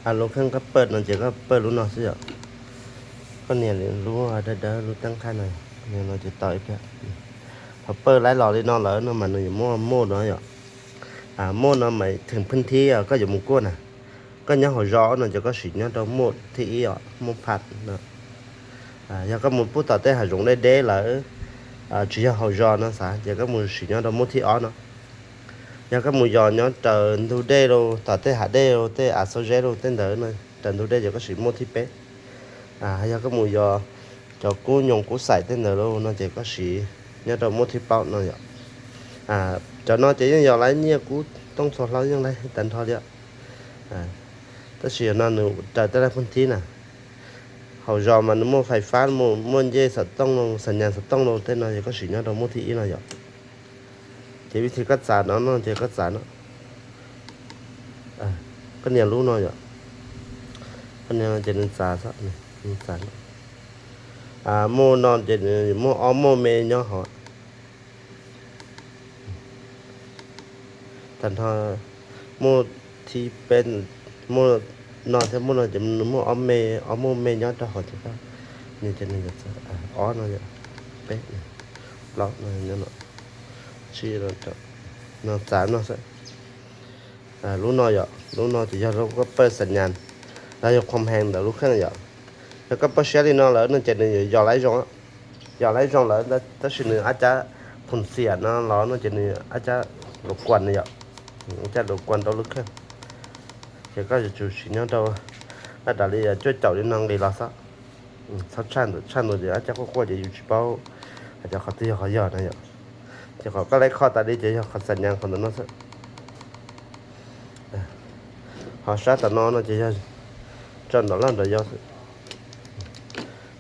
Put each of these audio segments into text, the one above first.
Lub kheej koj pawj no ces koj pawj lub no xwb yom. Koj nias lub dawb dawb lub teeb qhab no, no ces tau ib pliag. Thaum pawj laib los li no lawm no mas nws yuav muaj mode no yom. Mode no mas theem phwj thib koj yuav mus kuaj na. Koj nyob hauv zos no ces koj sim nyob rau mode thib ib os, mode phaj no. Yog koj mus pub tom tej hav zoov deb deb lawm, tsis yog hauv zos no xav ces koj mus sim nyob rau mode thib ob no. Yog koj mus yos nyob raws ntug dej los tom tej hav dej los tej av xob zeb los tej ntawd no, raws ntug dej ces koj sim mode thib peb. Yog koj mus yos cov kub nyoos kub xaim tej ntawd los no ces koj sim nyob rau mode thib plaub no yom. Cov no ces yeej yos laib nyiaj kub tooj txhua hlau yeej laib tag nrho li. Tab sis yog no nws raws tej laij phwj thib na. Hauv zos mas nws muaj fais fab, muaj ncej xov tooj los, xam nyas xov tooj los tej no ces koj sim nyob rau mode thib ib no yom. Ces vim li koj txav no no ces koj txav no, koj nias lub no yom. Koj nias no ces nws txav xwb, nws txav no. Mode no ces nws muaj ob mode me nyob hauv. Tag nrho mode thib peb, mode no thiab mode no ces nws muaj ob me, ob mode me nyob rau hauv thiab. Nws ces nws ob no, peb, plaub no, tsib no, txav no xwb. Lub no yom, lub no ces yog lub koj pawj xam nyas, los yog khom hees ntawm lub kheej yom. Yog koj pawj siab li no lawm no ces nws yuav yos laib zoo, yos laib zoo lawm tab sis nws ab cab phum xiam no los no ces nws ab cab luv kuas no yom, ab cab luv kuas rau lub kheej. Ces koj yuav tsum sim nyob rau laj raws li cuaj caum li no nqis los xwb. Txhob tshaj ntawd, tshaj ntawd ces ab cab quaj quaj ces yus tsis paub hais tias qhov twg yog qhov yog na yom. Ces qhov koj laib kho tas li ces yog qhov xam nyas qhov ntawm no xwb. Ho sab tom no no ces yog tso nram laj nram yos,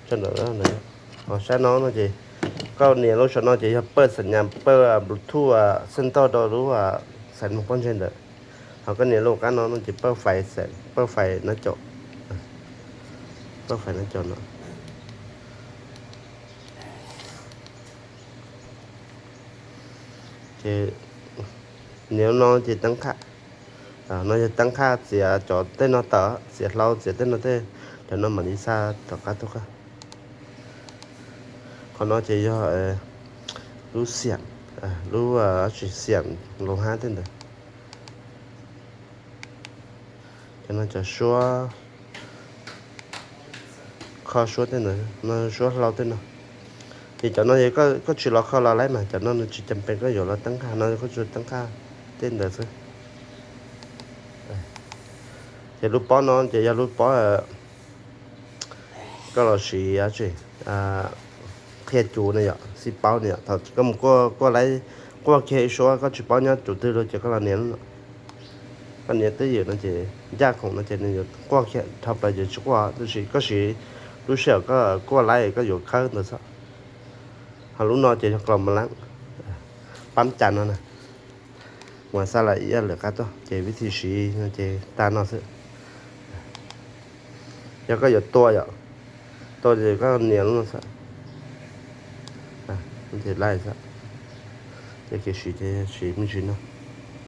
tso nram laj nram yos. Ho sab no no ces koj nias lub saum no ces yog pawj xam nyas, pawj Bluetooth xeej toj rau lub xaiv moog pob ntseg ntawd. Ho koj nias lub qab no no ces pawj fais, pawj fais nab caum, pawj fais nab caum no. Ces nias no ces teeb qhaj, no yog teeb qhaj txiav cov tej no tawm, txiav hlau txiav tej no tej, cov no mam li xa rov qab tuaj koj. Qhov no ces yog lub xiam, lub tsis xiam lus hab tej ntawd. Cov no cov suab, kho suab tej ntawd no, suab hlau tej no. Ces cov no koj tsis los kho los laib mas cov no nws tsis cam pees koj yuav los teeb qhaj no, koj tsuas teeb qhaj tej ntawd xwb. Ces lub pob no ces yog lub pob koj los siv qhia cuv no yom, xij paub no yom. Thaum koj mus kuaj, kuaj laib, kuaj kiag ib suab koj tsis paub nyob cuv twg los ces koj los nias no. Koj nias twj ywm no ces ncaj khoom no ces nws yuav quaj kiag, dhau plaws ces tsis quaj, tab sis koj siv lub sij hawm koj kuaj laib koj yuav khawb ntawd xwb. Ho lub no ces yog klos mas lab, pab cas no na. Mas xa lawm ib lwm qab tuaj ces vib thib siv no ces tag no xwb. Yog koj yuav tua yom, tua ces koj nias lub no xwb, ces laij xwb. Ces kev siv ces siv me ntsis no.